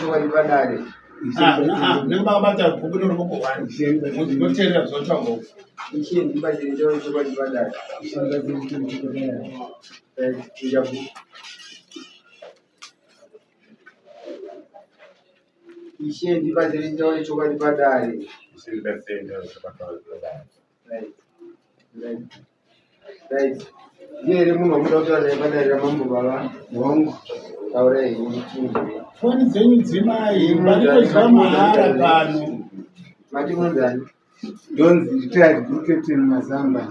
chokwadi padare. Nenge makabata bhuku neruoko hwani munoteerera zvinotaurwa. Ishe ndibatsire nditaure chokwadi padare. Right, chinja bhuku. Ishe ndibatsire nditaure chokwadi padare. Ishe ndibatsire nditaure chokwadi padare. Right. Right. Right. Ndiye here munhu wamuda kutaura naye padare ramambo baba? Hongu. Taurai henyu tinzwe. Foni dzenyu dzimai varikuziva mahara pano. Mati munonzani? Ndonzi retired group captain Mazamba.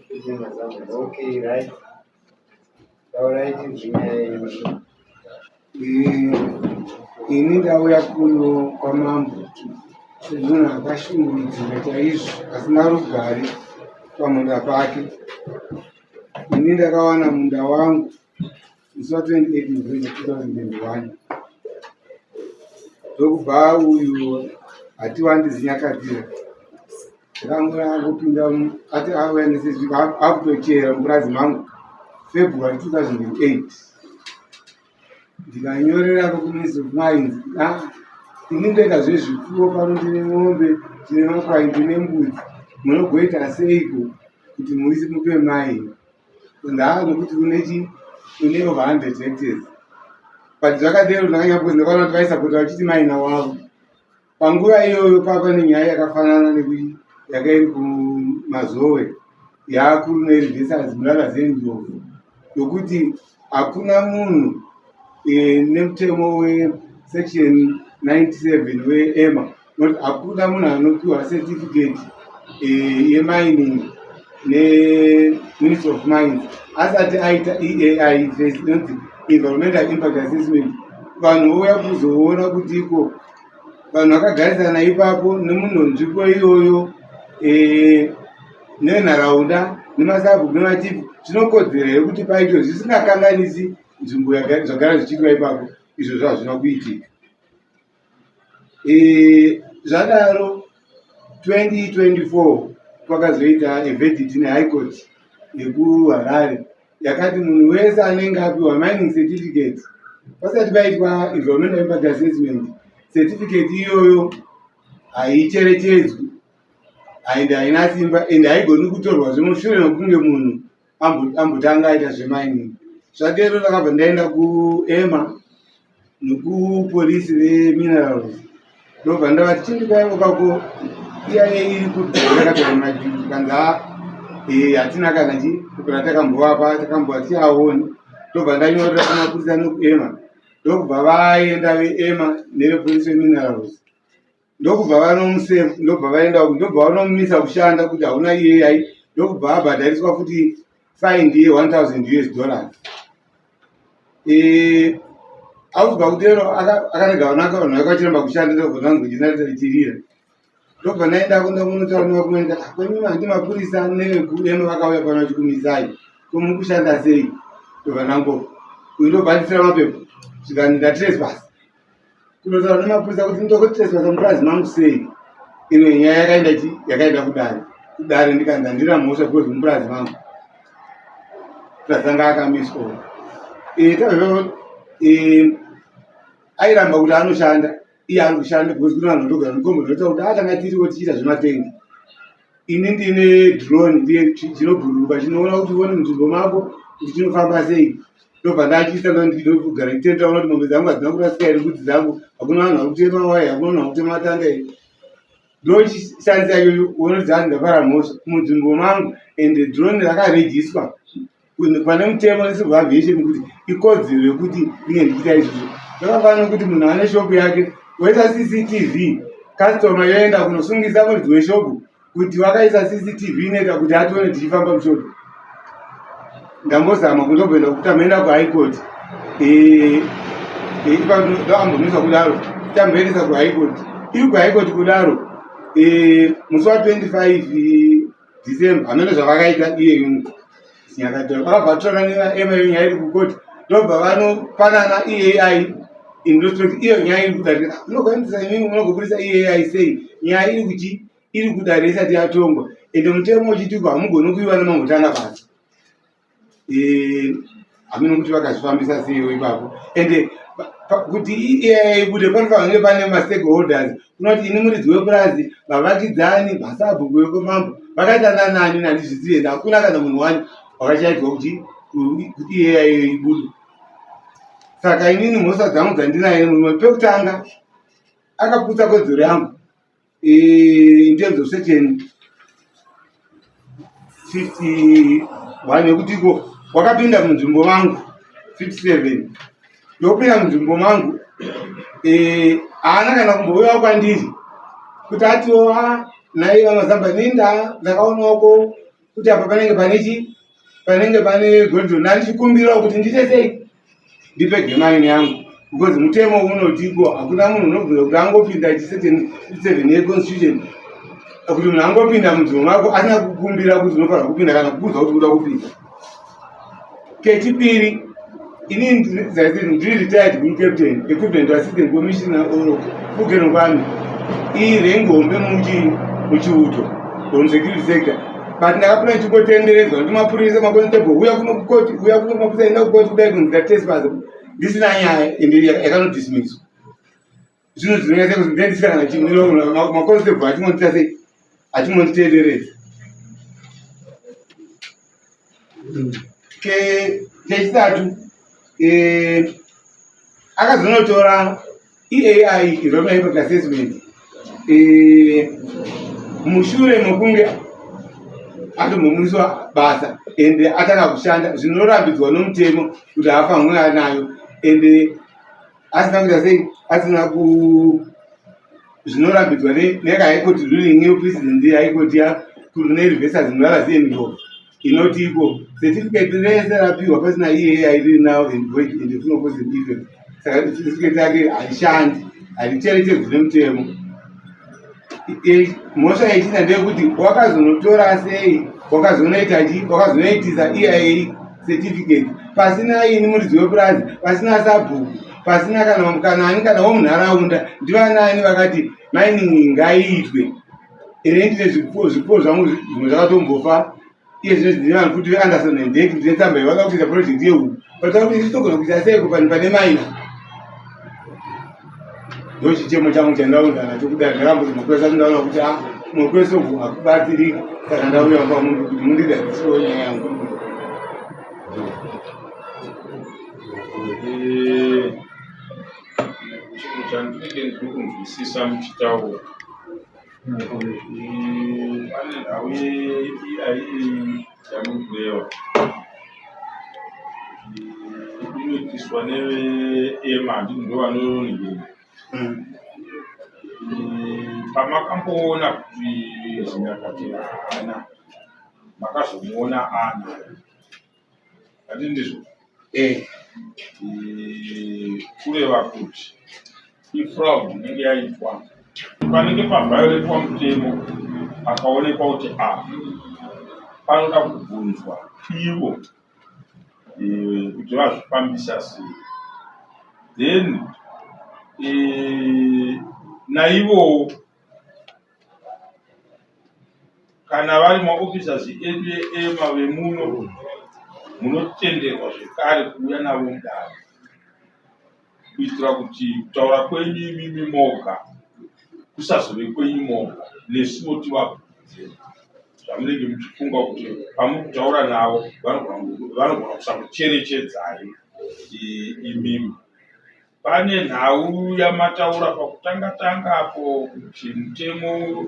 Captain Mazamba. Okay, right. Taurai tinzwe nyaya yenyu. Ini ndauya kuno kwamambo semunhu akashungurudzika chaizvo asina rugare pamunda pake. Ini ndakawana munda wangu musi wa 28 November 2001 ndokubva uyu hatiwandizi nyakatira ndakangura angopinda ati auya nesezviko akutochera mupurazi mangu February 2008 Ndikanyorera kuMinistry of Mines ah, ini ndoita zvezvipfuwo pano, ndine mombe, ndine makwai, ndine mbudzi, munogoita seiko kuti muise mupe mai? Ndaa nokuti une chi une over 100 hectares. But zvakadero ndakanyanya because ndakaona kuti vaisapota vachiti maina wavo. Panguva iyoyo pava nenyaya yakafanana nekuti yanga iri kuMazowe yaKuruneri versus Murara Zendlovu yokuti hakuna munhu e, nemutemo wesection 97 weEMA noti hakuna munhu anopiwa certificate e, yemining neMinistry of Mines asati aita EAI first inonzi environmental impact assessment. Vanhu vouya kuzoona kuti iko vanhu vakagarisana ipapo nemunhu wenzvimbo iyoyo e, nenharaunda nemasabhuku nemachifu zvinokodzera here kuti paitwe zvisingakanganisi nzvimbo zvagara zvichiitwa ipapo. Izvozvo hazvina kuitika. E, zvadaro 2024 kwakazoita a verdict nehigh court yekuHarare yakati munhu wese anenge apiwa mining certificate pasati paitwa environmental impact assessment, certificate iyoyo haicherechedzwi and haina simba and haigoni kutorwazve mushure mekunge munhu ambotanga aita zvemining. Zvadero ndakabva ndaenda kuEMA nekupolisi veminerals, ndobva ndavati chindipaiwo kako EIA iri kupi yakatorwa majuu. Kanzi hatina kana chi kukura takambovapa takambova tichaoni. Ndobva ndanyorera kumapurisa nekuEMA, ndokubva vaenda veEMA nevepolisi veminerals, ndokubva vanomusefu, ndobva vaenda, ndobva vanomumisa kushanda kuti hauna EAI, ndokubva abhadhariswa futi fine ye1000 US dollars. Audzwa kudero akarega vanaka vanhu vake vachiramba kushanda. Ndobva ndanzwa generator richirira, ndobva ndaenda kundotaura nevakomana, ndikati kwenyuma handi mapurisa nevekuEMA vakauya pano vachikumisai, ko muri kushanda sei? Ndobva ndango uyu ndobva andisira mapepa zvikani ndatrespass kunotaura nemapurisa kuti ndokutrespass mupurazi mangu sei. Imwe nyaya yakaenda chi yakaenda kudare, kudare ndikanzi handina mhosva because mupurazi mangu purazi anga akamiswa. Tabva airamba kuti anoshanda, iye ari kushanda because kune vanhu vandogara mukombo ndinotaura kuti atanga tiriwo tichiita zvematengi. Ini ndine drone, ndiye chinobhururuka chinoona kuti uone munzvimbo mako kuti chinofamba sei. Ndobva ndachiisa, ndogara ndichitendaona kuti mombe dzangu hadzina kurasika here, mbudzi dzangu, hakuna vanhu vari kutema waya, hakuna vanhu vari kutema matanda here. Ndochishandisa iyoyo uone kuti dzanzi ndapara mhosva munzvimbo mangu and drone rakaregiswa pane mutemo necivil aviation kuti ikodzero yekuti ndinge ndichiita izvozvo. Zvakafanana nekuti munhu ane shopu yake woisa CCTV, customer yoenda kunosungisa muridzi weshopu kuti wakaisa CCTV inoita kuti atione tichifamba mushopu. Ndambozama kundobvenda kuti tamboenda kuhigh court, ndoambomiswa kudaro, tamboendesa kuhigh court, iri kuhigh court kudaro musi wa25 December hamene zvavakaita iye Nyakatoro vakabva vatora nevaEMA, iyo nyaya iri kukoti, ndobva vanopanana EAI industry. Iyo nyaya iri kudare, munogoendesa imimi munogobudisa EAI sei nyaya iri kuchi iri kudare isati yatongwa ende mutemo uchitiko hamugoni kuiwana mambotanga basa? Hameno kuti vakazvifambisa seiwo ipapo ende Kuti EIA ibude panofanira kunge pane mastakeholders, kunoti ini muridzi wepurazi, vavakidzani, masabhuku vekwamambo vakaita nanani nandizvizive, ende hakuna kana munhu wani wakachaidzwa kuti EIA ibude. Saka inini mhosva dzangu dzandinaye murume, pekutanga akaputsa kodzero yangu in terms of section 51 yekuti iko wakapinda munzvimbo mangu 57 ndopinda munzvimbo mangu, haana kana kumbouyawo kwandiri kuti atiwo a nai VaMazamba, ninda ndakaonawo kuti apa panenge pane chi panenge pane gold. Ndandichikumbirawo kuti ndiite sei, ndipege mine yangu, because mutemo unotiko hakuna munhu unobvunza kuti angopinda chisection 7 yeconstitution, kuti munhu angopinda munzvimbo mako asina kukumbira kuti unofanira kupinda kana kukuudza kuti uda kupinda. Kechipiri, inini ndiri retired group captain, equivalent to assistant commissioner or full colonel kwami, iyi rank hombe muchiuto or musecurity sector, but ndakapona ndichingotenderedzwa kuti mapurisa, maconstable, uya kuno kukoti, uya kuno kumapurisa, enda kukoti, kudai kunzi ndatrespass ndisina nyaya, ende yakanodismisswa. Zvinhu zvinonyatsa kuti ndendisina kana chimiro, maconstable achingondita sei, achingonditenderedza. Kechitatu, akazonotora EAI, environmental impact assessment, mushure mekunge atombomuriswa basa ende atanga kushanda, zvinorambidzwa nomutemo kuti haafanirwi anayo, ende asina kuita sei, asina ku zvinorambidzwa nehigh court ruling yepresident yehigh court yaKuruneri versus Mlalazi Ndlovu, inoti iko certificate rese rapiwa pasina EAI riri null and void and full force and effect. Saka certificate yake harishandi, haricherechedzwi nemutemo. Mhosva yechina ndeyekuti wakazonotora sei, wakazonoita chi, wakazonoitisa EIA certificate pasina ini muridzi wepurazi, pasina sabhuku, pasina kana ani, kana womunharaunda. Ndivanani vakati mining ngaiitwe? Ine ndine zvipfuwo zvangu zvimwe zvakatombofa. Iye zvino ndine vanhu futi veAnderson and Dek, ndine tsamba yavaka kuita project yehuku, but kuti isu togona kuita seiko pane mine? Ndo chichemo changu chandaunda nacho kudai. Ndakamboti makwesa, ndaona kuti a makwesa uku hakubatsiriki, saka ndauya kwamunhu kuti mundidadzisiwo nyaya yangu. Chinhu chandinenge ndiri kunzwisisa muchitaura, pane nhau yeEIA yamuri kureva, inoitiswa neveEMA, handiti ndo vanoningirira? Pamakamboona kuti Zinyakatira haana, makazomuona ana, handiti ndizvo? Eh. Kureva kuti ifraud inenge yaitwa, panenge pavhayoletwa mutemo, akaonekwa kuti a panoda kubvunzwa ivo kuti vazvifambisa sei. Then naivowo kana vari maofficers edu eEMA vemuno, munotenderwa zvekare kuuya navo mudare, kuitira kuti kutaura kwenyu imimi moga kusazove kwenyu moga, nesuwo tivabvunze zvamunenge muchifunga kuti pamuri kutaura navo vanogona kusakucherechedzai imimi. Pane nhau yamataura pakutanga tanga apo kuti mutemo,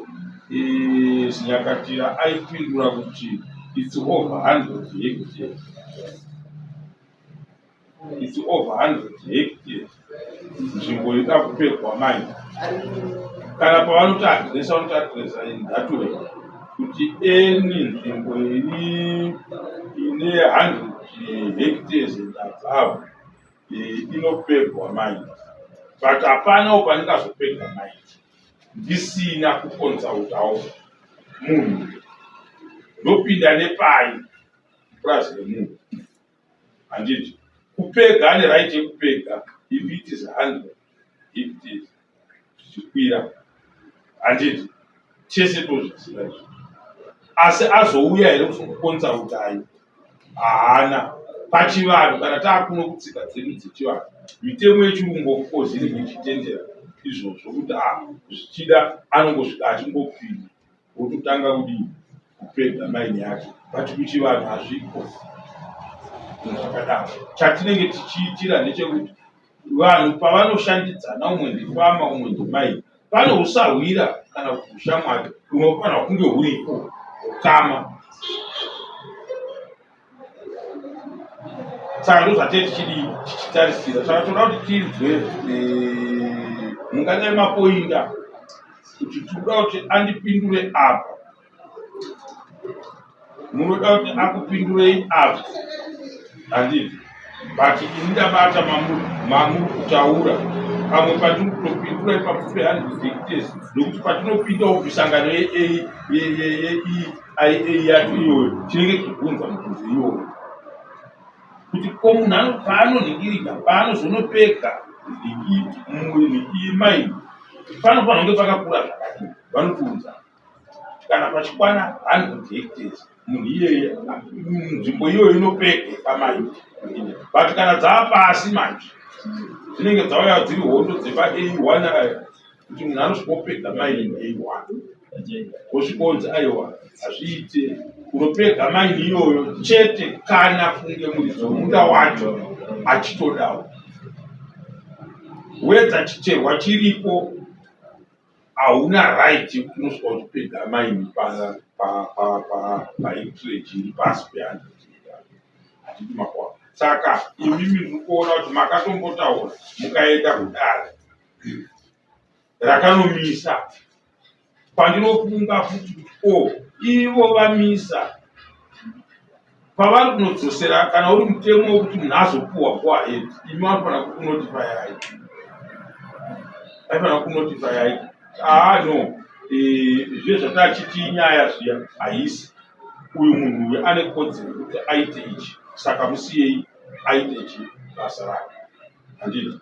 Zinyakatira aipindura kuti it's over 100 hectares, it's over 100 hectares nzvimbo ida kupegwa mine. Kana pavanoti adhiresa, vanoti adhiresa in that way kuti any nzvimbo iri ine 100 hectares and above inopegwa mine, but hapanawo pandingazopega mine ndisina kukonsautawo munhu. Ndopinda nepai purazi remunhu, handiti? Kupega ane right yekupega if it is 100 hectares zvichikwira, handiti? Chese tozviziva izvo, asi azouya here kuzokukonsautai? Haana. Pachivanhu kana taakuno kutsika dzedu dzechivanhu, mitemo yechirungu of course inenge ichitendera izvozvo kuti a ah, zvichida anongosvika achingopinda wototanga kudii kupega maini yake, but kuchivanhu hazviko zvakadaro. Chatinenge tichiitira ndechekuti vanhu pavanoshandidzana, umwe ndifama umwe ndimaini, pane usahwira kana kuti ushamwari unofanira kunge huripo ukama. Saka ndozvatee tichidii tichitarisira. Saka toda kuti tinzwe eh, mungadai mapoinda kuti tikuda kuti andipindure apa, munoda kuti akupindurei apa, handiti? But ini ndabata mamuri kutaura pamwe pandiri kutopindura ipapo 300 hectares, nokuti patinopindawo misangano yeEIA yacho iyoyo tinenge tichibvunza mibvunzo iyoyo kuti ko munhu paanonhingirika paanozonopega nhingi maini panofanira kunge pakakura zvakadii, vanotiudza kana pachikwana 100 hectares munhu iyeye nzvimbo iyoyo inopegeka maini, but kana dzava pasi manje dzinenge dzauya dziri hondo dzepa A1 aya kuti munhu anosvikopega maini A1 osvikonzi aiwa hazviite, unopega maini iyoyo chete kana kunge muridzi wemunda wacho achitodawo wedza chicherwa chiripo, hauna right yekuti unosvika uchipega maini paacreage iri pasi pe100, hatidi makwa. Saka imimi muri kuona kuti makatombotaura mukaenda kudare rakanomisa, pandinofunga futi kuti o ivo vamisa pavari kunodzosera, kana uri mutemo wekuti munhu azopuhwa go ahead, imi vanofanira kukunotifayai, vaifanira kukunotifayai aa no zviye zvatachiti inyaya zviya haisi uyu munhu uyu ane kodzero yekuti aite ichi, saka musiyei aite ichi basa rake, handiti?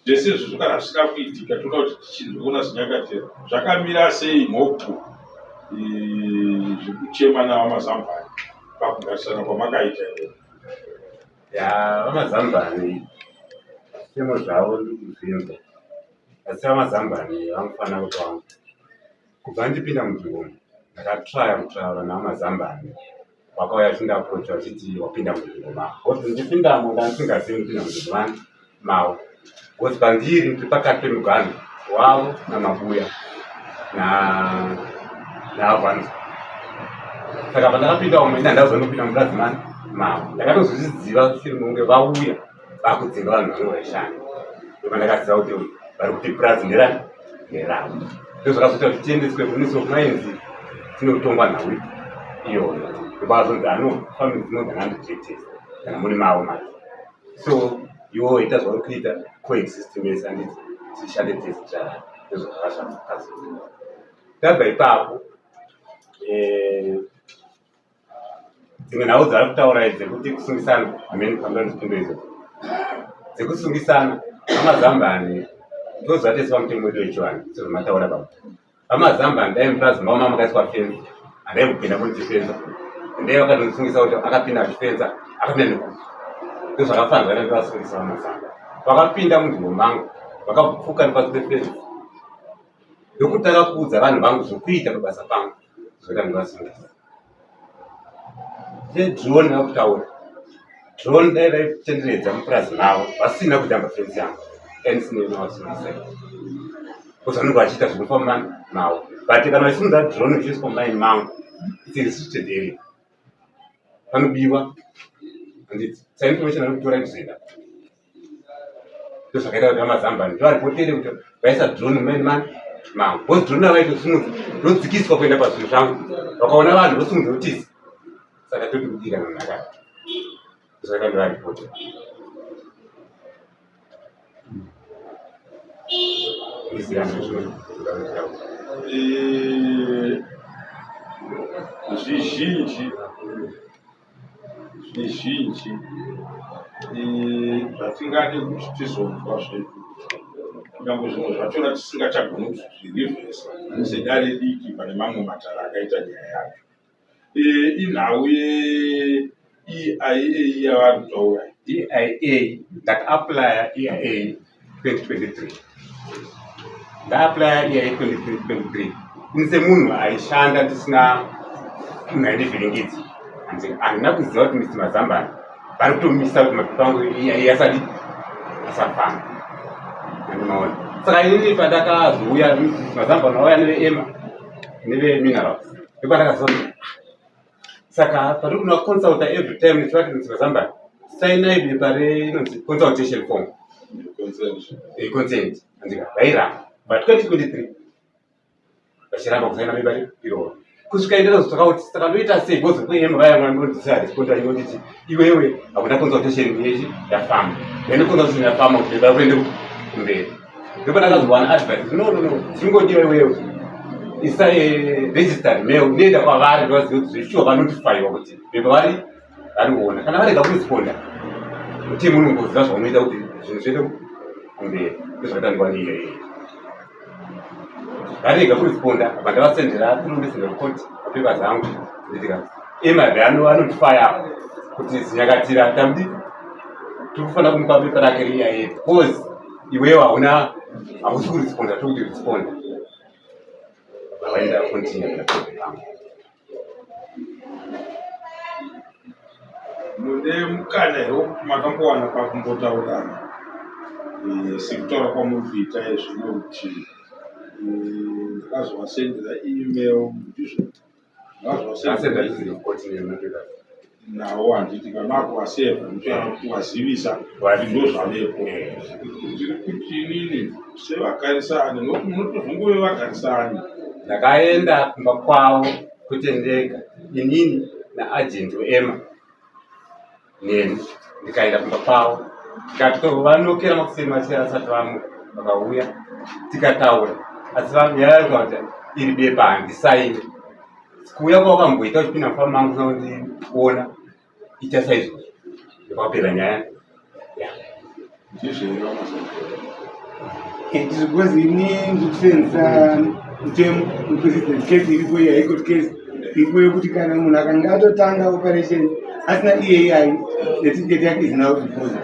Zvese izvozvo kana zvisina kuitika, toda kuti tichinzwe zvinyakatera zvakamira sei mhopo zvekuchema navaMazambani pakugarisana kwamakaita ivo. Ya, vaMazambani zvichemo zvavo ndiri kuzvinzwa, asi vaMazambani vanofanira kuti wangu kubva ndipinda munzvimbo umu ndakatraya kutaura navaMazambani, vakauya vachindiaprocha vachiti wapinda munzvimbo mavo, because ndichipindamo ndandisingazivi ndipinda munzvimbo mani mavo, because pandiri ndiri pakati pemuganho wavo naMabuya naAvanzo. Saka pandakapinda umu ini handazonopinda mupurazi mani mavo, ndakatozozviziva siri munge vauya vakudzinga vanhu vangu vaishanda, ndopandakaziva kuti vari kuti purazi nderani nderavo. Ndozvakazoita kuti tiendeswe kuMinistry of Mines tinotongwa nhau iyoyo, ndopakazonzi ano family more than 100 hectares kana muri mavo manje, so iwo ita zvauri kuita, coexist mese, anditi tishande tese tichara. Ndozvakazvakazoita. Tabva ipapo, dzimwe nhau dzavari kutaura idzi dzekuti kusungisana, hamene pamberi ndipindu idzo dzekusungisana, vaMazambani ndozvatese pamutemo wedu wechivanhu sezvamataura baba vaMazambani, dai mupurazi mavo makaiswa fenzi handai kupinda kunitifenza, ndai vakatondisungisa kuti akapinda achifenza akapinda nekuti ndozvakafanirwa ndandivasungisa. VaMazambani vakapinda munzvimbo mangu vakapfuka nepasi pefenzi ndokutanga kuudza vanhu vangu zvokuita pabasa pangu, zvoita ndivasungisa. Zvedrone vakutaura, drone dai vaitenderedza mupurazi mavo vasina kujamba fenzi yangu, dai ndisine mavasungisa, because vanenge vachiita zvinofamba mavo, but kana vachisimudza drone ichiiswa mumaini mangu, it's a restricted area, panobiwa, handiti? Sa information ari kutora ikuzoenda. Ndozvakaita kuti vaMazambani ndovaripotere kuti vaisa drone mumaini mani mangu, because drone avaitosimudza rodzikiswa kuenda pazvinhu zvangu, vakaona vanhu vosimudza kutiza, saka toti kudira munhu akati ndozvakaita ndivaripotera. Zvizhinji zvizhinji zvatingade kuti tizonzwa zvedu, kunyange zvimwe zvachona tisingachagoni kuzvirivhesa sedare diki pane mamwe matare akaita nyaya yacho, inhau. EIA yavari kutaura. EIA ndakaapplya EIA 2023. Ndaaplya EIA 2023 ini semunhu aishanda ndisina munhu aindivhiringidza, handina kuziva kuti Mr Mazambani vari kutomisa kuti mapepa angu EIA asati asafamba, andimaona. Saka inini pandakazouya, Mr Mazambani vauya neveEMA neveminerals, ndopandakaziva kuti saka patiri kunoa consulta every time ndichivati, "Mr Mazambani, sainai bepa reinonzi consultation form." Consent. Consent andika vairamba, but 2023 vachiramba kusaina bepa iroro kusvika indakazotsvaka kuti saka ndoita sei, because kuEMA vaya vandondisarespond vachingonditi, "Iwewe hakuna consultation yechi yafamba." Ende consultation yafamba kuti bepa kuende kumberi, ndopandakazowana advice, "No, no, no, zvingodiwa iwewe isa registered mail, inoenda kwavari, ndovaziva kuti zveshuwa vanotifaiwa kuti bepa vari variona. Kana varega kuresponda, mutemo unongoziva zvaunoita kuti zvinhu zviende kumberi." Ndozvakatandikwa neiyoyo, varega kuresponda, abva ndavasendera through messenger court mapapers angu. Nditika EMA anotifaya kuti zinyakatira tamudi tiri kufanira kumupa bepa rake reEIA because iwewe hauna, hausi kuresponda, tokuti responda. Vaenda continue naprogram angu. Mune mukana here wekuti makambowana pakumbotaurirana, sekutaura kwamuri kuita zvino kuti ndakazovasendera email, ndizvo? Ndasenda. Ndakazovasendera Continue mapapers. Nawo, handiti? Kana makuvasevha, mutofanira kuvazivisa kuti ndo zvavepo. Ndiri kuti inini sevagarisani, nokuti munotozongove vagarisani. Ndakaenda kumba kwavo kwete ndega, inini naagent weEMA neni. Ndikaenda kumba kwavo, ndikati vanokera makuseni asati vamuka, vakauya tikataura, asi nyaya kuti iri bepa handisaini. Kuuya kwawakamboita uchipinda mufamu mangu usina kundiona, ita saizvozvo. Ndopakapera nyaya. Ndizvo here, vaMazambani? It because ini ndikusenzesa mutemo weprecedent case iripo, iyi High Court case iripo yekuti kana munhu akanga atotanga operation asina EIA, certificate yake is now revoked.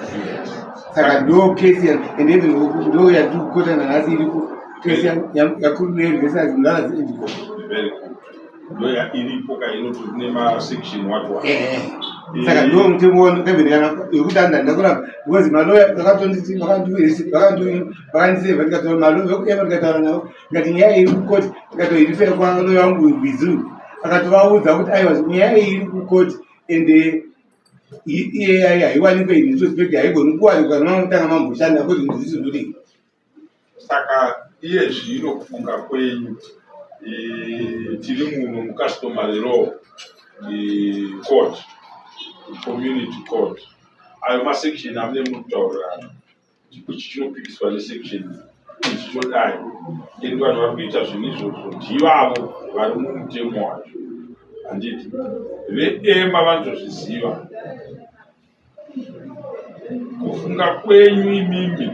Saka ndo case and even ndo yatiri kukota nanhasi iripo, case yaKuruneri versus Mlalazi Indigo. Very good, ndo iripo ka, inoti nemasection what what. Saka ndo mutemo even kana yekuti andanda kuramba, because maloya vakatonditi vakandisevha, ndikataura maloya, ndikataura navo, ndikati nyaya iri kukoti, ndikatoirifera kwaloya wangu Gwizu, akatovaudza kuti aiwa, nyaya iyi iri kukoti ende iye haiwanikwe in retrospect, haigoni kuwanikwa kana mamutanga mamboshanda kuti ndizvizodii. Saka iye zvino kufunga kwenyu, tiri muno mucustomary law court, community court, ayo masection amune muri kutaurirana, ichi chinopikiswa nesection ichi chodai, and vanhu vari kuita zvinhu izvozvo ndivavo vari mumutemo wacho, handiti? VeEMA vanotozviziva. Kufunga kwenyu imimi,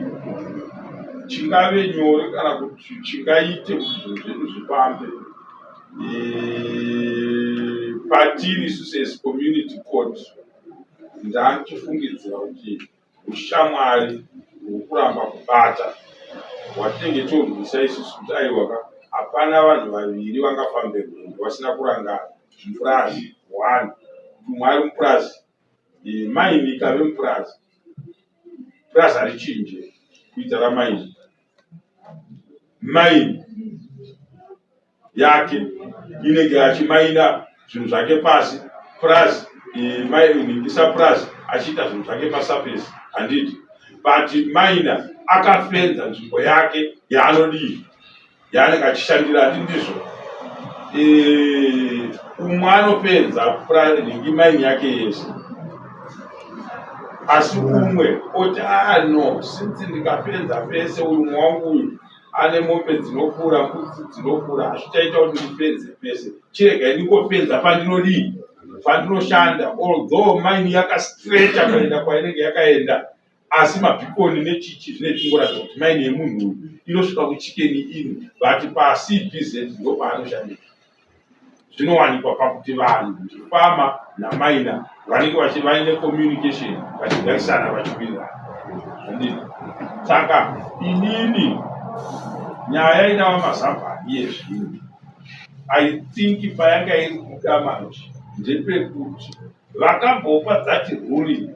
chingave nyore kana kuti chingaite kuti zvinhu zvedu zvifambe patiri isusu as community court, ndandichifungidzira kuti ushamwari hwokuramba kubata hwatinenge torwisa isusu kuti aiwaka, hapana vanhu vaviri vangafambe rwendo vasina kurangana mupurazi one, kuti umwe ari mupurazi, maini ikave mupurazi, purazi harichinje kuita ramaini. Maini yake inenge achimaina zvinhu zvake pasi, purazi ningisa purazi achiita zvinhu zvake pasurface, handiti? But maina akafenza nzvimbo yake yaanodii, yaanenge achishandira, handi ndizvo? Umwe anofenza nhingi maini yake yese, asi umwe oti, "Ah no, since ndikafenza pese, uyu umwe wangu uyu ane mombe dzinokura, mbudzi dzinokura, hazvichaita kuti ndifenze pese. Chiregai ndingofenza pandinodii, pandinoshanda." Although maini yakastrecha kuenda kwainenge yakaenda, asi mabeacon nechichi zvine zvichingoratidza kuti maini yemunhu uyu inosvika kuChicken Inn, but paCBZ ndo paanoshandira. Zvinowanikwa pakuti vanhu kuti fama namaina vanenge vachi vaine communication, vachigarisana, vachiwirirana. Handiti? Saka inini nyaya inava mazambani yezvinhu, I think payanga iri kuda manje ndepekuti vakambopa that ruling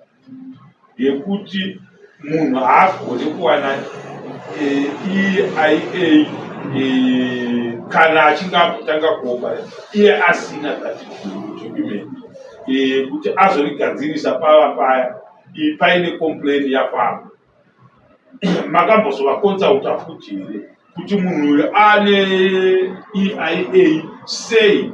yekuti munhu haagone kuwana EIA eh, eh, kana achinge ambotanga kuopareta iye asina that document eh, kuti azorigadzirisa pava paya paine complain yafamba. Makambozovakonzauta futi here kuti munhu uyu ane EIA sei?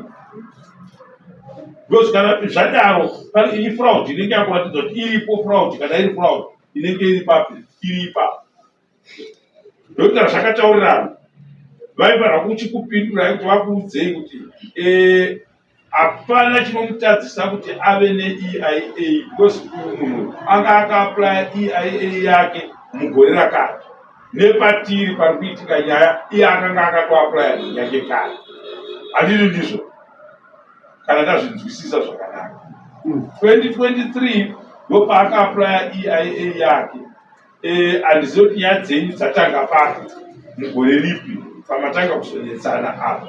Because kana zvadaro ifraud inenge yakuratidza kuti iripo fraud. Kana iri fraud inenge iri papi? Iri ipapo. Ndokuti kana zvakataurirana, vaifanira kuchikupindurai kuti vakuudzei kuti hapana chinomutadzisa kuti ave neEIA, because uyu munhu anga akaaplya EIA yake mugore rakati, nepatiri pari kuitika nyaya iye akanga akatoaplya yake kare. Handini ndizvo, kana ndazvinzwisisa zvakanaka, 2023 ndopaakaaplya EIA yake. Handizivi kuti nyaya dzenyu dzatanga papi, mugore ripi pamatanga kuzonetsana apa.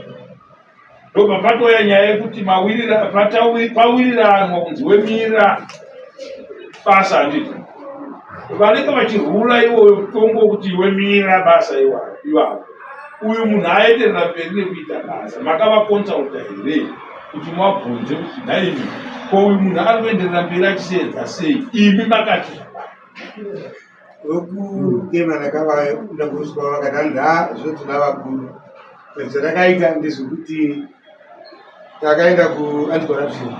Ndobva patouya nyaya yekuti pawiriranwa kunzi wemira basa, handiti? Vanenge vachirula iwoyo mutongo wekuti wemira basa iwayo, uyu munhu aenderera mberi nekuita basa. Makavakonsulta here kuti muvabvunze kuti nhaimi, ko uyu munhu ari kuenderera mberi achiseedza sei, imi makati zvakati? Vokutema ndakavaenda kusvika vakati hanzi ha, zvotoda vakuru. Zvatakaita ndezvekuti takaenda kuanticorruption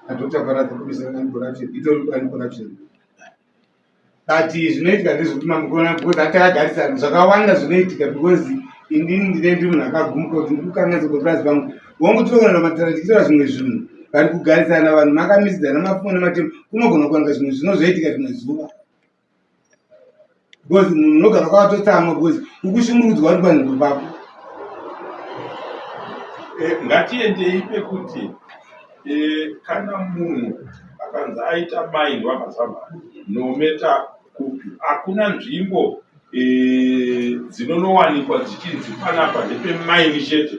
naDr Paradza, commissioner anticorruption, itori anticorruption. But zvinoitika ndezvekuti mamukona, because atakagarisana zvakawanda zvinoitika, because inini ndine ndiri munhu akagumuka kuti ndiri kukanganisa kupurazi pangu wangu. Tinogona namatara tichitora zvimwe zvinhu vari kugarisana, vanhu makamisidzana mapfumo nematemo, kunogona kuwanika zvimwe zvinozoitika rimwe zuva, because munhu unogara kwakatotsamwa because ukushungurudzwa uri panzvimbo pako. Ngatiendei pekuti kana munhu akanzi aita mine wamazambani, no matter kupi, hakuna nzvimbo dzinonowanikwa dzichinzi panapa ndepemaini chete,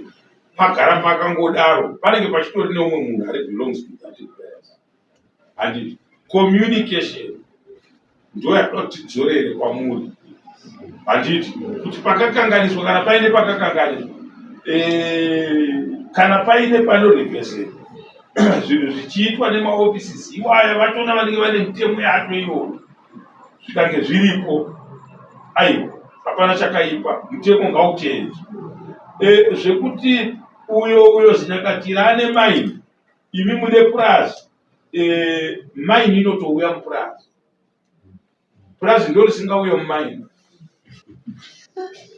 pagara pakangodaro, panenge pachitori neumwe munhu ari belongs to that place, handiti? Communication ndo yatoda kuti tidzorere kwamuri, handiti? Kuti pakakanganiswa, kana paine pakakanganiswa, kana paine panorevhesera zvinhu zvichiitwa nemaoffices iwaya vachona vanenge vane mitemo yacho iyoyo, zvikange zviripo, aiwa, hapana chakaipa, mutemo ngauteedzwe. Zvekuti uyo zinyakatira ane maini, imi mune purazi, maini inotouya mupurazi. Purazi ndo risingauye mumaini,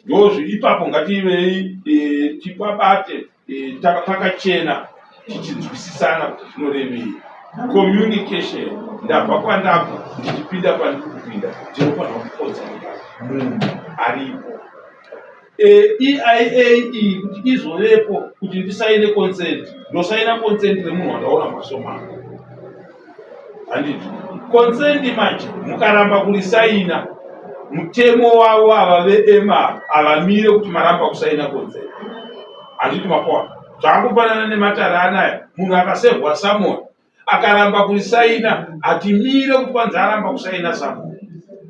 ndozvi ipapo. Ngativei tipabate pakachena, tichinzwisisana kuti zvinorevei communication. Ndabva kwandabva, ndichipinda pandiri kupinda, ndinofanira kukodzera munhu aripo. EIA iyi kuti izovepo, kuti ndisaine consent, ndosaina consent remunhu wandaona maso mangu, handiti? Consent manje mukaramba kurisaina, mutemo wavo ava veEMA havamire kuti maramba kusaina consent, handiti? Mapoa zvakangofanana nematare anaya. Munhu akasevhwa summon akaramba kurisaina, hatimire kuti kwanzi aramba kusaina summon,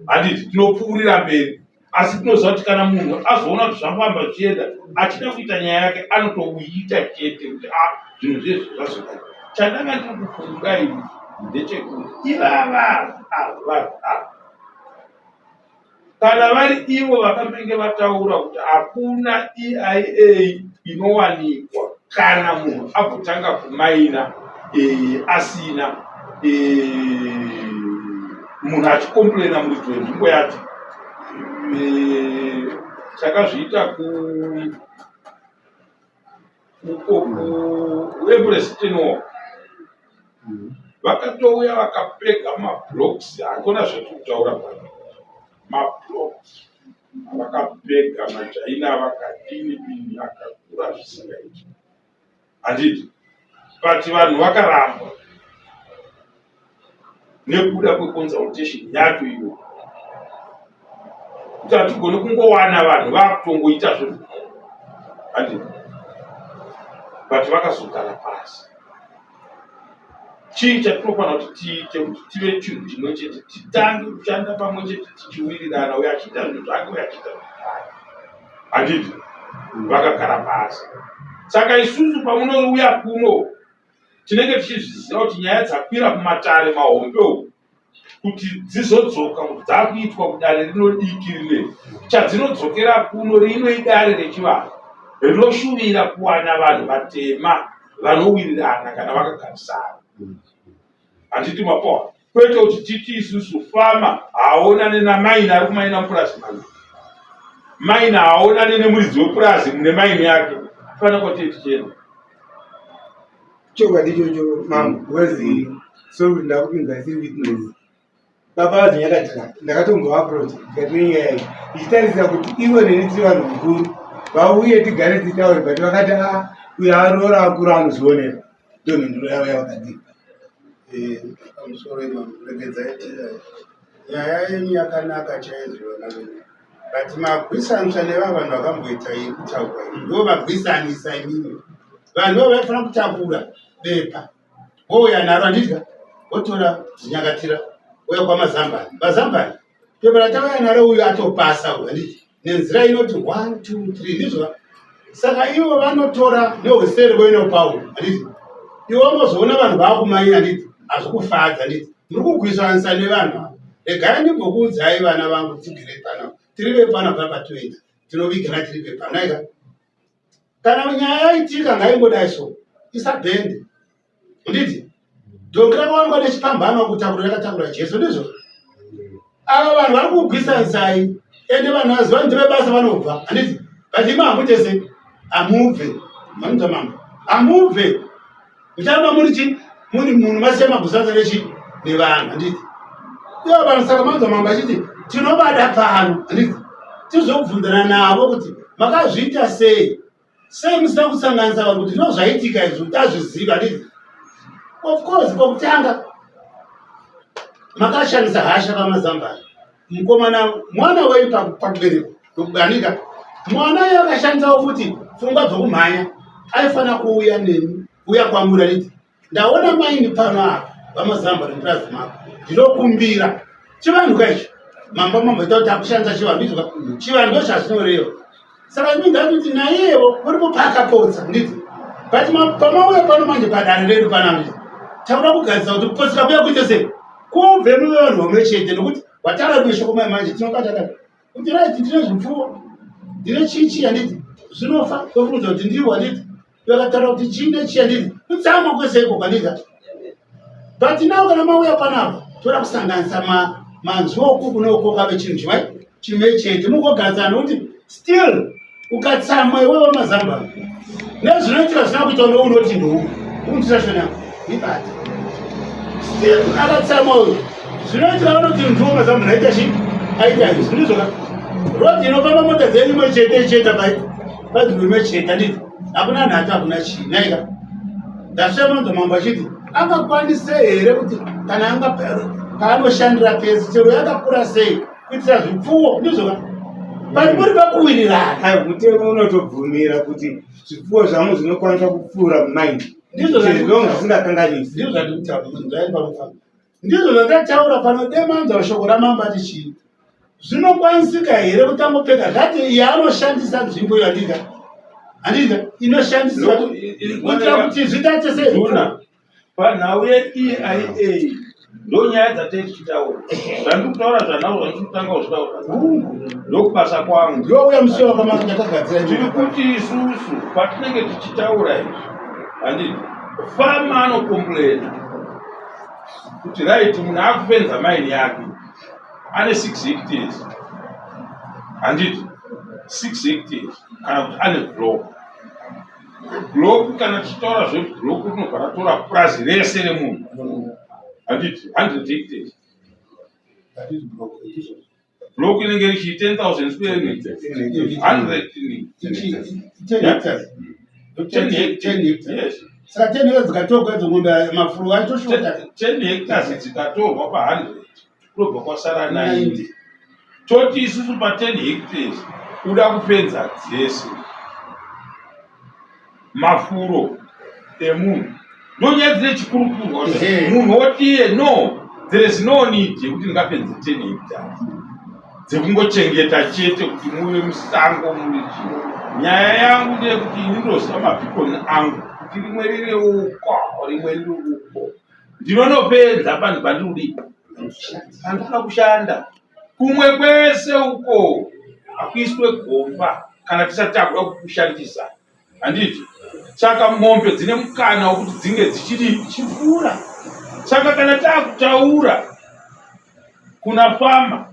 handiti? Tinopfuurira mberi. Asi tinoziva kuti kana munhu azoona kuti zvafamba zvichienda, achida kuita nyaya yake, anotouita chete kuti a zvinhu zvezvi zvazodai. Chandanga ndiri kufunga ini ndechekuti ivava ava vanhu ava, kana vari ivo vakambenge vataura kuti hakuna EIA inowanikwa kana munhu agotanga kumaina asina munhu achikomplena muridzi wenzvimbo yacho, takazviita ku kuEmpress Tenor, vakatouya vakapega mablocks. Hakuna zvatiri kutaura pano, mablocks. Vakapega machaina vakadini dini akakura zvisingaiti. Handiti? But vanhu vakaramba nekuda kweconsultation yacho iyoyo. Kuti hatigoni kungowana vanhu vakutongoita zvinhu. Handiti? But vakazogara pasi. Chii chatinofanira kuti tiite kuti tive chinhu chimwe chete, titange kushanda pamwe chete tichiwirirana, uyo achiita zvinhu zvake, uyo achiita zvinhu zvake. Handiti? Vakagara pasi. Saka isusu pamunouya kuno tinenge tichizviziva kuti nyaya dzakwira kumatare mahombe uku kuti dzizodzoka kuti dzakuitwa kudare rino diki rineri chadzinodzokera kuno rino idare rechivanhu rinoshuvira kuwana vanhu vatema vanowirirana kana vakagarisana handiti mapoa kwete kuti titi isusu fama haaonane namaini ari kumaina mupurazi mano maini haaonane nemuridzi wepurazi mune maini yake fana kwatee tichienda Chokwadi ichocho mambo because sorry kuti ndakupinza isiri witness. Baba vazinyakatira ndakatombova approach ndikati nenyaya iyi ndichitarisira kuti ivo neni tiri vanhu vakuru vauye tigare titaure but vakati a ah, uyo aroora akuru anozvionera ndomhinduro yavo yavakadipa. Eh, pamusoro imambo regedzai nyaya yenyu yakanaka chaizvo vana vedu but magwisanisa neva vanhu vakamboita iri kutaurwa iri ndo vagwisanisa imimi vanhu ivo vaifanira kutakura bepa vouya naro handidya votora zinyakatira vouya kwamazambani mazambani pepa ratauya naro uyu atopasa uyu handiti nenzira inoti one two three ndizvo saka ivo vanotora nehuseri voinopawo handiti iwe unozoona vanhu vakumanya handiti hazvikufadza handiti Muri kugwisanisa nevanhu ava. Regai ndimbokuudzai vana vangu tigere pano. Tiri vepano pa patoenda. Tinovigana tiri vepano. Aika. Kana nyaya yaitika ngaingodai so. Isabhende. Nditi. Dhongi rakawanikwa nechipambano kutakura rakatakura Jesu ndizvo. Ava vanhu vari kugwisanisai. Ende vanhu vaziva ndeve basa vanobva. Handiti. But imi hamuite sei? Hamubve. Manzwa mambo. Hamubve. Mucharamba muri chi muri munhu masiya magusasa nechi nevanhu handiti ivo vanhu saka manzwa mambo achiti tinovada pano handiti tizobvunzana navo kuti makazviita sei sei musina kusanganisa vanhu kuti ndo zvaitika izvi kuti azviziva handiti of course kwokutanga makashandisa hasha pamazambani mukomana mwana wenyu pakuberekwa ndokubanika mwana iye akashandisawo futi pfungwa dzokumhanya aifanira kuuya nemi uya kwamuri achiti ndaona maini pano apa vamazamba nemupurazi mako ndinokumbira chivanhu ka ichi mambo mamboita kuti akushandisa chivanhu izvo chivanhu ndo chazvinoreva saka imi ndatoti naiyewo uripo paakapotsa nditi but pamauya pano manje padare redu panapa takuda kugadzisa kuti kupotsera kuya kuite sei kubve muve vanhu vamwe chete nokuti wataura rimwe shoko mai manje tinobata kati kuti right ndine zvipfuwo ndine chii chii handiti zvinofa tofunza kuti ndiwo handiti vakataura kuti chii nechii handiti kutsamwa kwese iko kwandika but now kana mauya panapa toda kusanganisa manzwi oku kunoko kave chinhu chimwe chimwe chete mugogadzana nokuti still ukatsamwa iwe wamazamba nezvinoitika zvisina kuita uno unoti ndou unotisa shona ibata still akatsamwa uyu zvinoitika vanoti ndiwo mazamba naita chi aita izvi ndizvoka road inofamba mota dzenyu imwe chete ichienda pai panzvimbo imwe chete handiti hakuna nhatu hakuna chii naika ndasvika manzwa mambo achiti angakwanise here kuti kana anga paanoshandira pese chero yakakura sei kuitira zvipfuwo ndizvoka but muri pakuwirirana Aiwa, mutemo unotobvumira kuti zvipfuwo zvangu zvinokwanisa kupfuura mumaini Ndizvo zvinonga zvisingakanganisi ndizvo zvandikutaura kuti panofamba ndizvo zvandataura pano demanzwa shoko ramambo ati chii zvinokwanisika here kuti angopfeka zvati iye anoshandisa nzvimbo iyo handika handika inoshandiswa kuitira kuti zvitate sei Panhau yeEIA ndonyaya dzatei tichitaura zvandiri kutaura zvanhau zvandiri kutanga kuzvitaura ndokubasa kwangu ndouya musi wakamandakagadzira tiri kuti isusu patinenge tichitaura izvi handiti fama anokomplena kuti right munhu akufenza maini yake ane 6 hectares handiti 6 hectares kana kuti ane block Block kana tichitaura zveblock rinobva ratora purazi rese remunhu handiti 100 hectares. Block inenge iri chii 10,000 square meters. 100 10 hectares. 10 hectares. Yes. Saka 10 hectares dzikatorwa idzo mombe mafuro aitoshota. 10 hectares dzikatorwa pa 100 kunobva kwasara 90. Toti isusu pa 10 hectares uda kupedza dzese. Mafuro emunhu ndonyaya dzine chikurukurwa munhu otiye no there is no need yekuti ndingapedze 10 hectares dzekungochengeta chete kuti muve musango muri chii. Nyaya yangu ndeyekuti ini ndoziva mabhikoni angu kuti rimwe riri uko rimwe riri uko, ndinonopedza panhu pandiri kudii pandinoda kushanda. Kumwe kwese uko hakuiswe gomba kana tisati takuda kukushandisa, handiti? Saka mombe dzine mukana wekuti dzinge dzichidii chifura. Saka kana takutaura kuna fama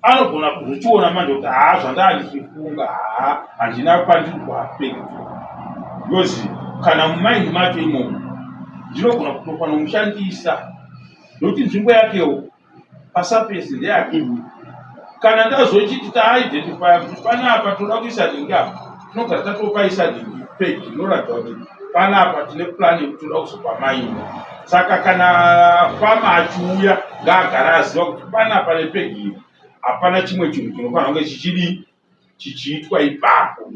anogona kuzvichiona manje kuti haa zvandaa ndichifunga haa handina pandiri kuafektwa, because kana mumaini macho imomo ndinogona kutofanomushandisa nokuti nzvimbo yakewo pasafesi ndeyake. Kana ndazochiti taidentifya kuti panapa toda kuisa dhingi apa, tinogara tatopaisa dhingi pegi inoratidza kuti panapa tine plan yekuti toda kuzopa maini. Saka kana fama achiuya ngaagara aziva kuti panapa nepegi iri hapana chimwe chinhu chinofanira kunge chichidii chichiitwa ipapo.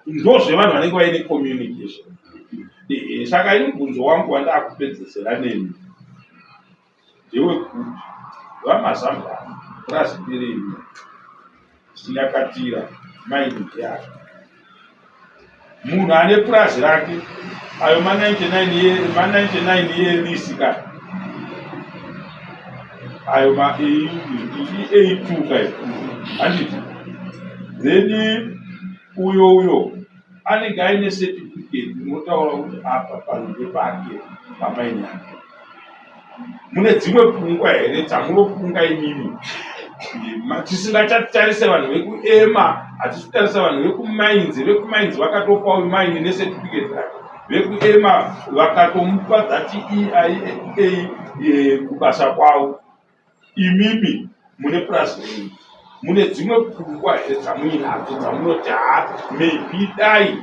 Ndozvevanhu vanenge vaine communication. Saka ini mubvunzo wangu wandakupedzesera nemi ndewekuti vaMazambani purazi nderenyu, Sinyakatira maini ndeyake. Munhu ane purazi rake ayo ma99 yelisi ka ayo ma A2 kai, handiti? Then uyo uyo anenge aine certificate inotaura kuti apa panhu ndepake pamaini yake. Mune dzimwe pfungwa here dzamunofunga imimi? Tisingachatarise vanhu vekuema, hatisi kutarisa vanhu vekumainzi. Vekumainzi vakatopawo maini necertificate rake, vekuema vakatomupa that EIA kubasa kwavo. Imimi mune purazi renyu, mune dzimwe pfungwa here dzamuinadzo dzamunoti haa maybe dai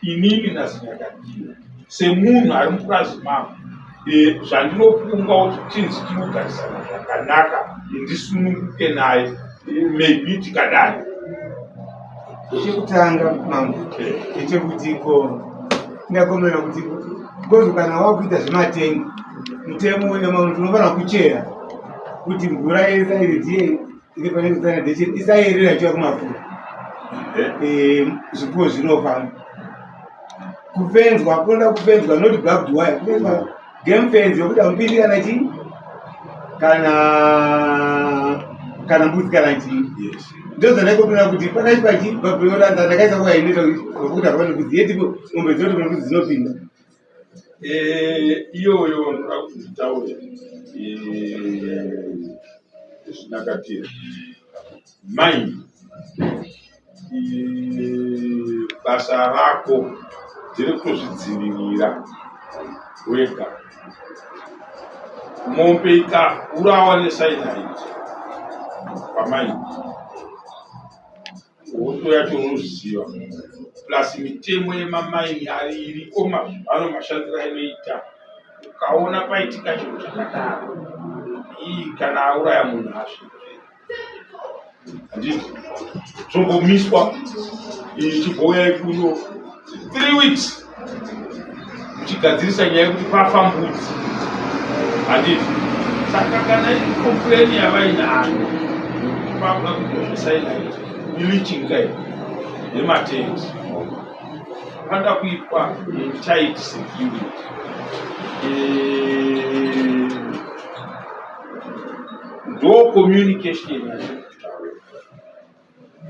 inini naZinyakadira semunhu ari mupurazi mangu zvandinofunga kuti tinzi tinogarisana zvakanaka ndisununguke naye, maybe tikadai? Chekutanga mambo ndechekuti ko ndakomera kuti because kana wakuita zvematengi mutemo wemaunhu tinofanira kuchera kuti mvura isairitie iri pane sanitation isayerera ichiuya kumafuro, zvipfuwo zvinofamba. Kufenzwa kunoda kufenzwa not barbed wire, kufenzwa game fence yokuti hamupindi kana chii kana mbudzi kana chii. Ndozvandaikopinda kuti pakati pachi babhuyoranza ndakaisa kuya inoita kuti hapana mbudzi yetipo mombe dzinoti kuna mbudzi dzinopinda. Iyoyo ndoda kuti nditaure zvinakatira mai basa rako nderekutozvidzivirira wega. Mombe ikaurawa necyanide pamaini, hondo yacho unoziva, plus mitemo yemamaini ari iriko mazuva ano mashandiro ainoita. Ukaona paitika chinhu chakadaro, ii kana auraya munhu asvike, handiti zvombomiswa ichigouya kuno 3 weeks muchigadzirisa nyaya yekuti pafa mbudzi, handiti? Saka kana iri complain yavainayo yekuti pakuda kuitwa zvecyanide ileaching kai yematanks, panoda kuitwa tight security. Ndo communication yandikutaura.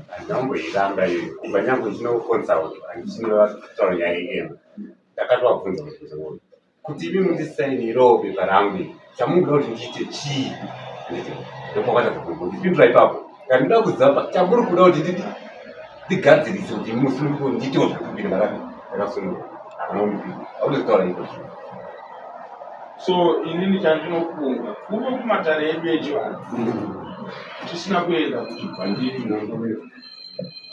Handamboiramba iyoyo kubva nyangwe ndinoconsult handichinokutaura nyaya yeema. Ndakatovabvunza mubvunzo uyu kuti imi mundisainirewo bepa rangu iri, chamunoda kuti ndiite chii? Handiti ndokwakatadza kundipindura ipapo. Ndinoda kuziva chamuri kuda kuti ndidi ndigadzirise kuti musununguke, ndiitewo zvekupinda ndakasununguka. Hakuna kundipindura, hakutotaura iko zvino. So inini chandinofunga, kuno kumatare edu echivanhu Tisina kuenda kuchibhandiri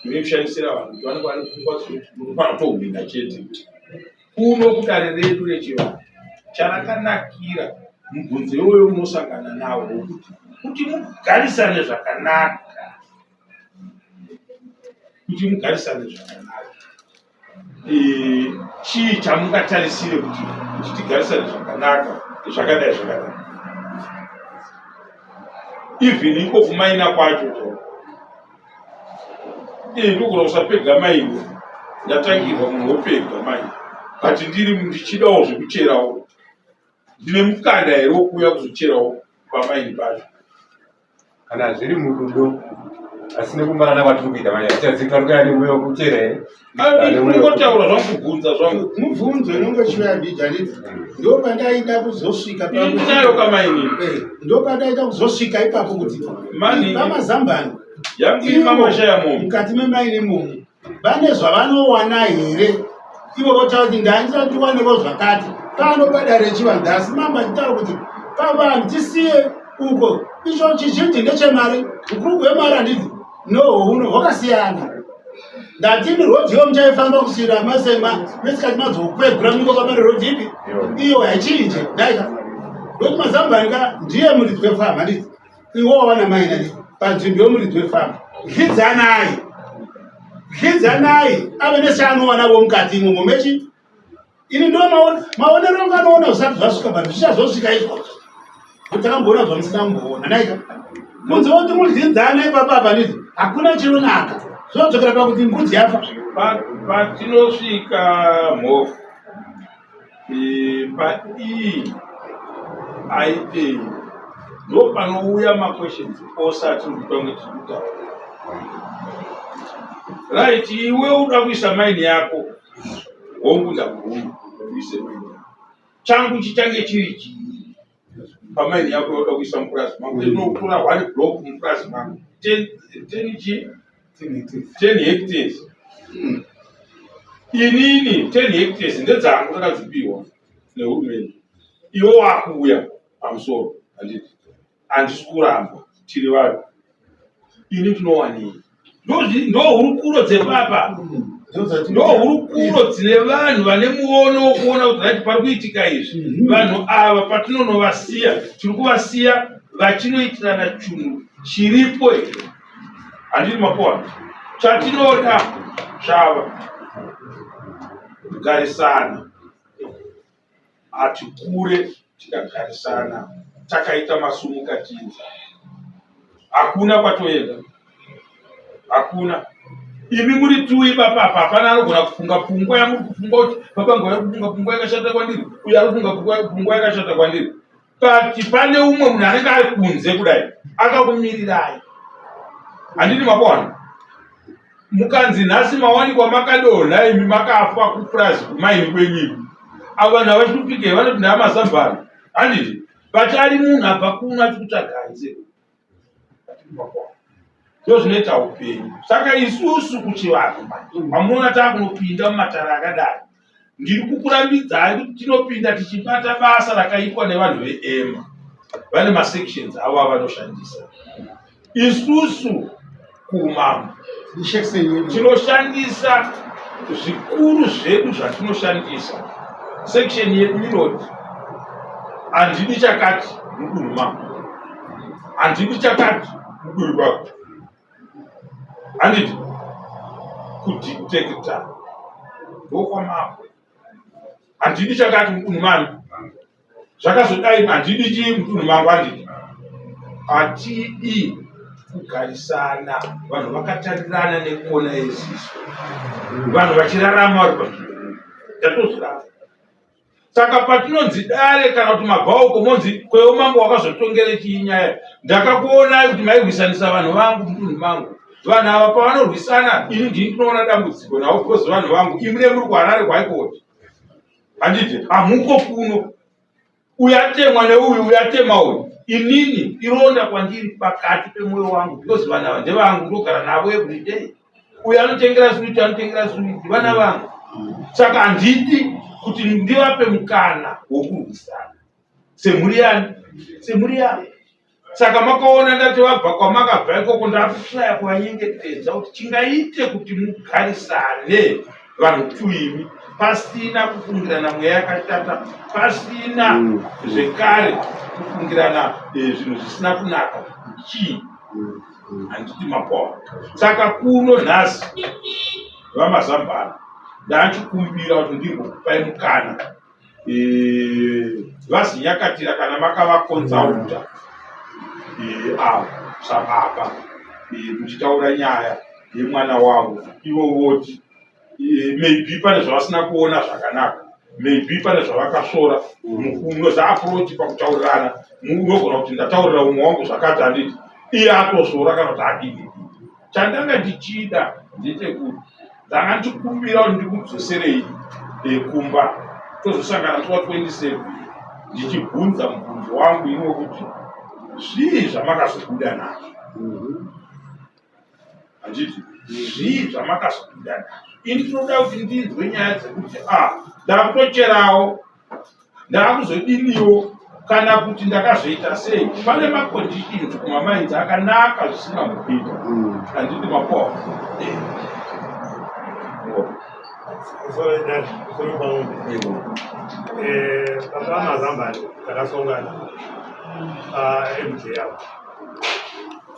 inekushandisira vanhu kuti vanenge vane pfungwa dzekuti unofanira kutohwina chete. Kuno kudare redu rechivanhu charakanakira mubvunzo iwoyo unosangana nawo wekuti kuti mugarisane zvakanaka kuti mugarisane zvakanaka eh, chii chamungatarisire kuti kuti tigarisane zvakanaka zvakadai zvakadai even iko kumaina kwacho chaiko eh, ndogona kusapega maini ndatangirwa munhu wopega maini but ndiri ndichidawo zvekucherawo ndine mukana here wekuuya kuzocherawo pamaini pacho kana zviri murudo asi nekumarana kwatiri kuita manje tichadzika kuya nemweya wekuchera here kungotaura zvangu kubvunza zvangu mubvunzo inonge chiuya mbijanidza ndo pandaida kuzosvika pakuti kamaini eh, ndo pandaida kuzosvika ipapo kuti pamazambani mukati memaini imomo vane zvavanowana here ivo votaura kuti ndaandira ndiwanevo zvakati pano padare rechivanhu asi mambo achitaura kuti pavanhu tisiye uko icho chizhinji ndechemari ukuru hwemari handiti nohouno hwakasiyana ndatini rodhi iyo muchaifamba kusvira masema mesikati mazokwegura munenge kwamari rodhi ipi iyo haichinje ndaita ndokuti mazambanika ndiye muridzi wefama handiti iwo wawana mai nani panzvimbo yomuridzi wefama dyidzanai dyidzanai ave nechaanowanavo mukati imomo mechi ini ndo maonero angu anoona zvisati zvasvika but zvichazosvika izvozvo kuti takamboona zvamusina kumboona naika kunze woti mudyidzana ipapa apa ndizi hakuna chinonaka zvinodzokera pakuti mbudzi yafa patinosvika mhofu Paii aitei ndopanouya maquestions ose atiri kutange tiri kutaura. Right, iwe uda kuisa maini yako, hongu ndabvuma uise maini yako. Changu chichange chiri chii pamaini yako yauda kuisa mupurazi mangu? Inotora one block mupurazi mangu, ten chii? 10 hectares inini 10 hectares ndedzangu ndakadzipiwa nehurumende iwe wakuuya pamusoro handiti handisi kuramba tiri vanhu ini ndinowanei ndohurukuro dzepapa ndohurukuro dzine vanhu vane muono wokuona kuti right pari kuitika izvi mhm. vanhu ava patinonovasiya tiri kuvasiya vachinoitirana chunhu chiripo here handiti makuwa chatinoda chava kugarisana hatikure tikagarisana takaita masumukatinza hakuna kwatoenda hakuna imi muri tui baba apa hapana anogona kufunga pfungwa yamuri kufunga kuti baba ngwaya kufunga pfungwa yakashata kwandiri uyo ari kufunga pfungwa yakashata kwandiri but pane umwe munhu anenge ari kunze kudai akakumirirai handiti makuwana mukanzi nhasi mawanikwa makadonha imi makafa kupurazi kumaini kwenyu imi avo vanhu havashupike vanoti ndaamasambani handiti but ari munhu abva kuno achikutsvagai se ndozvinoita upenyu saka isusu kuchivanhu mamunoona taakunopinda mumatare akadai ndiri kukurambidzai kuti tinopinda tichibata basa rakaitwa nevanhu veema vane masections avo avanoshandisa isusu kuumambo tinoshandisa zvikuru zvedu zvatinoshandisa section yedu inoti handidi chakati mudunhu mangu handidi chakati mudunhu mangu handiti kudetecta ndokwamambo handidi chakati mudunhu mangu zvakazodai handidi chii mudunhu mangu handidi hatidi kugarisana vanhu vakatarirana nekona yeziso vanhu vachirarama vari panzvimbo ndatozvirava saka patinonzi dare kana kuti mabhauko monzi kwewo mambo wakazotongere chii nyaya ndakakuonai kuti mairwisanisa vanhu vangu mudunhu mangu vanhu ava pavanorwisana ini ndini ndinoona dambudziko navo because vanhu vangu imune muri kuharare kwaikoti handiti hamuko kuno uyu atemwa neuyu uyu atema uyu inini ironda kwandiri pakati pemwoyo wangu because vanhu ava ndevangu ndogara navo everyday uyu anotengera switi anotengera switi vana vangu saka handidi kuti ndivape mukana wokurwisana semhuri yani semhuri yangu. Saka makaona ndati vabva kwamakabva ikoko, ndakushaya kuvanyengetedza kuti chingaite kuti mugarisane vanhu tuimi pasina kufungirana mweya yakashata, pasina zvekare kufungirana zvinhu zvisina kunaka chii. Handiti mapoa? Saka kuno nhasi VaMazambara, ndachikumbira kuti ndimbokupai mukana, VaZinyakatira, kana makavakonzauta avo sababa muchitaura nyaya yemwana wavo, ivo voti maybe pane zvavasina kuona zvakanaka, maybe pane zvavakasvora. Munoza approach pakutaurirana, unogona kuti ndataurira umwe wangu zvakati, handiti iye atosvora kana kuti adini. Chandanga ndichida ndechekuti ndanga ndichikumbira kuti ndikudzoserei kumba, tozosangana musi wa27 ndichibvunza mubvunzo wangu ini wekuti zvii zvamakazobuda nazvo. Handiti zvii zvamakazobuda nazvo? Ini tinoda kuti ndinzwe nyaya dzekuti a ndakutocherawo, ndakuzodiniwo, kana kuti ndakazoita sei. Pane maconditions kumamines akanaka zvisingambopinda. Handiti mapoa? Musoro dare, musoro pamwe. Baba Mazambani, takasongana paMJ apo.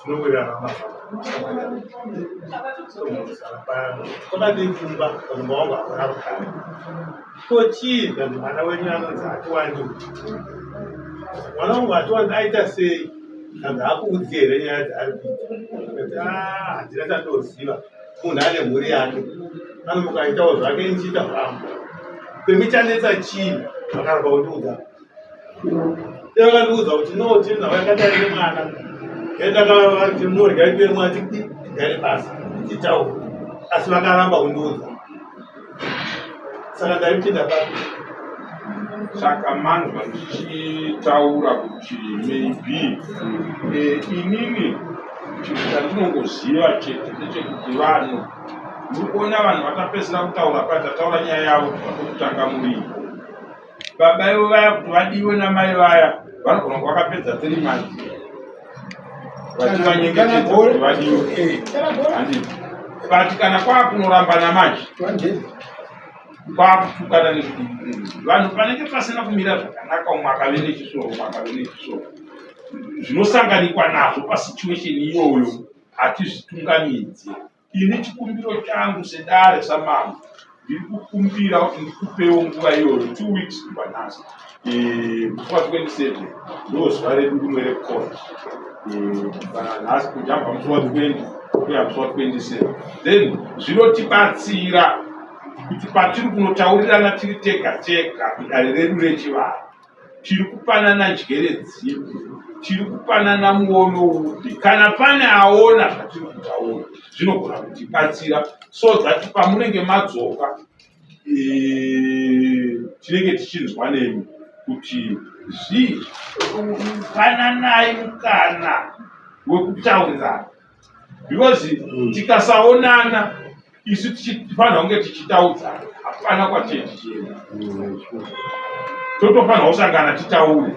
Tinowirirana Mazambani. Kwakadii kumba? Pamumba wangu hakuna rugare. Ko chii? Ndanzi mwana wenyu anonzi Hatiwandi. Mwana wangu Hatiwandi aita sei? Ndanzi hakuudzi here nyaya dzaari kuita? Ndati handina chandoziva. Munhu ane mhuri yake, anomuka aitawo zvake, ndichiita zvangu. Kwemi chanetsa chii? Vakaramba kundiudza. Vakandiudza kuti no, tiri nhau yakadai nemwana. Ndakati mwana tigare pasi titaure, asi vakaramba kundiudza. Saka ndaipinda papi? Saka manzwa ndichitaura kuti maybe inini chinhu chandinongoziva chete ndechekuti vanhu muri kuona vanhu vatapedzisira kutaura pa tataura nyaya yavo kubva kwekutanga muripo, baba ivo vaya kuti vadiwe namai vaya, vanogona kunge vakapedza 3 months vachivanyengetedza kuti vadiwe, handiti? But kana kwakunorambana manje, kwakutukana nezvidii, vanhu panenge pasina kumira zvakanaka, umwe akave nechisoro, umwe akave nechisoro, zvinosanganikwa nazvo pasituation iyoyo hatizvitungamidze. Ini chikumbiro changu sedare, samambo, ndiri kukumbira kuti ndikupewo nguva iyoyo, 2 weeks kubva nhasi. Musi wa27 ndo zuva redu rimwe recourt. Kubva nhasi kujamba musi wa20 kuya musi wa27, then zvinotibatsira kuti patiri kunotaurirana tiri tega tega mudare redu rechivanhu, tiri kupanana njere dzipi, tiri kupanana muono upi. Kana pane aona zvatiri kutaura, zvinogona kutibatsira so that pamunenge madzoka, tinenge tichinzwa nemi kuti zvii. Pananai mukana wekutaurirana, because tikasaonana isu tichifanira kunge tichitaudzana, hapana kwatee tichienda. Totofanira kusangana titaure,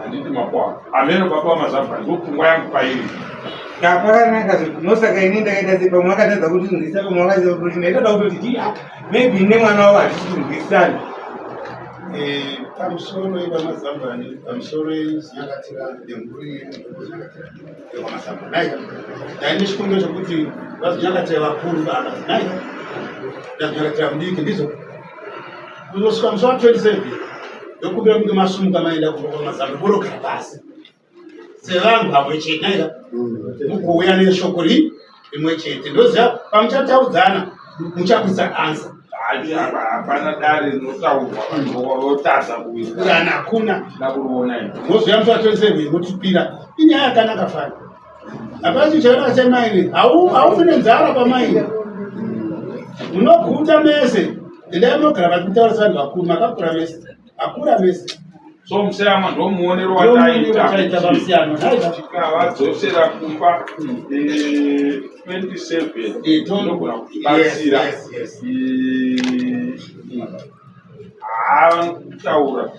handiti makwa ameno? Baba vaMazabva, ndo pfungwa yangu pairi. Pakanaka nosaka ini ndakaita sei, pamwe akatadza kutinzwisa, pamwe akatadza kuti ndaitoda kutoti ti maybe nemwana wavo hatisi kunzwisana. Pamusoro yepaMazambani, pamusoro yeZinyakatira nemhuri yeZinyakatira yekwamazambani, nai ndaine chikumbiro chekuti vaZinyakatira vakuru baba, nai ndaZinyakatira mudiki, ndizvo kuzosvika musi wa27 ndokumbira kunge masumuka maenda kwamazambani vorogara pasi sevanhu vamwe chete, naika mugouya neshoko rimwe chete. Ndoziva pamuchataudzana muchakuisa ansa. Hapana dare rinotaurwa vanhu votadza kuwirirana. Kana hakuna. Tida kuriona ino. Mozoya musi wa27 motipira. Inyaya yakanaka fani, hapana chinhu chakanaka chemaini. Haufi nenzara pamaini, munoguta mese. Endai munogara vati kutaura sevanhu vakuru, makakura mese, akura mese. So museyamwa, ndomuonero Ndomuonero wataita. wataita pamusiyano, naita. Tikavadzosera kumba 27 inogona kutibatsira. Yes. Haa, kutaura.